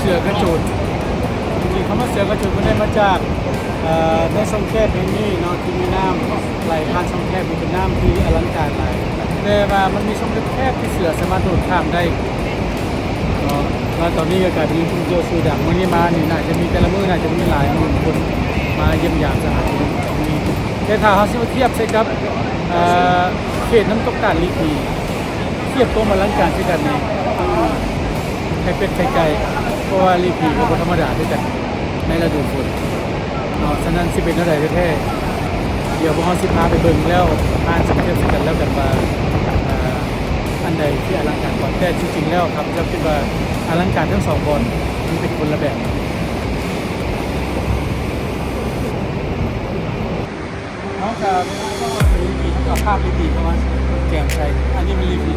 ເສືອກະໂຈນ ທີ່ຄຳວ່າເສືອກະໂຈນ ມັນໄດ້ມາຈາກ ເອີ ໃນຊ່ອງແຄບແຫ່ງນີ້ເນາະ ທີ່ມີນ້ຳໄຫຼຜ່ານຊ່ອງແຄບ ນີ້ເປັນນ້ຳທີ່ອະລັງການຫຼາຍ ແຕ່ວ່າມັນມີຊ່ອງແຄບໆ ທີ່ເສືອສາມາດໂດດຂ້າມໄດ້ເນາະ. ແລ້ວຕອນນີ້ກໍກາຍເປັນແຫຼ່ງທ່ອງທ່ຽວຊື່ດັງ ມື້ນີ້ມານີ້ໜ້າຈະມີ ແຕ່ລະມື້ໜ້າຈະມີຫຼາຍໝື່ນຄົນມາຢ້ຽມຢາມສະຖານທີ່ແຫ່ງນີ້. ແຕ່ຖ້າເຮົາຊິມາທຽບໃສ່ກັບ ເອີ ເຂດນ້ຳຕົກຕາດລີພີ ທຽບຄວາມອະລັງການໃສ່ກັນນີ້ ໄຂ່ເປັດໄຂ່ໄກ່ ເພາະວ່າລີພີກໍບໍ່ທຳມະດາຄືກັນໃນລະດູຝົນເນາະ. ສະນັ້ນຊິເປັນແນວໃດແທ້ໆ ດຽວພວກເຮົາຊິພາໄປເບິ່ງ ແລ້ວຫາຊິທຽບໃສ່ກັນແລ້ວກັນວ່າ ເອີ ອັນໃດທີ່ອະລັງການກວ່າ. ແຕ່ຈິງໆແລ້ວຂ້າພະເຈົ້າຄິດວ່າອະລັງການທັງສອງບ່ອນ ມັນເປັນຄົນລະແບບ. ເຮົາກະ ເຮົາກະພາບລີພີເຂົ້າມາແຈມໃສ່ ອັນນີ້ມັນລີພີ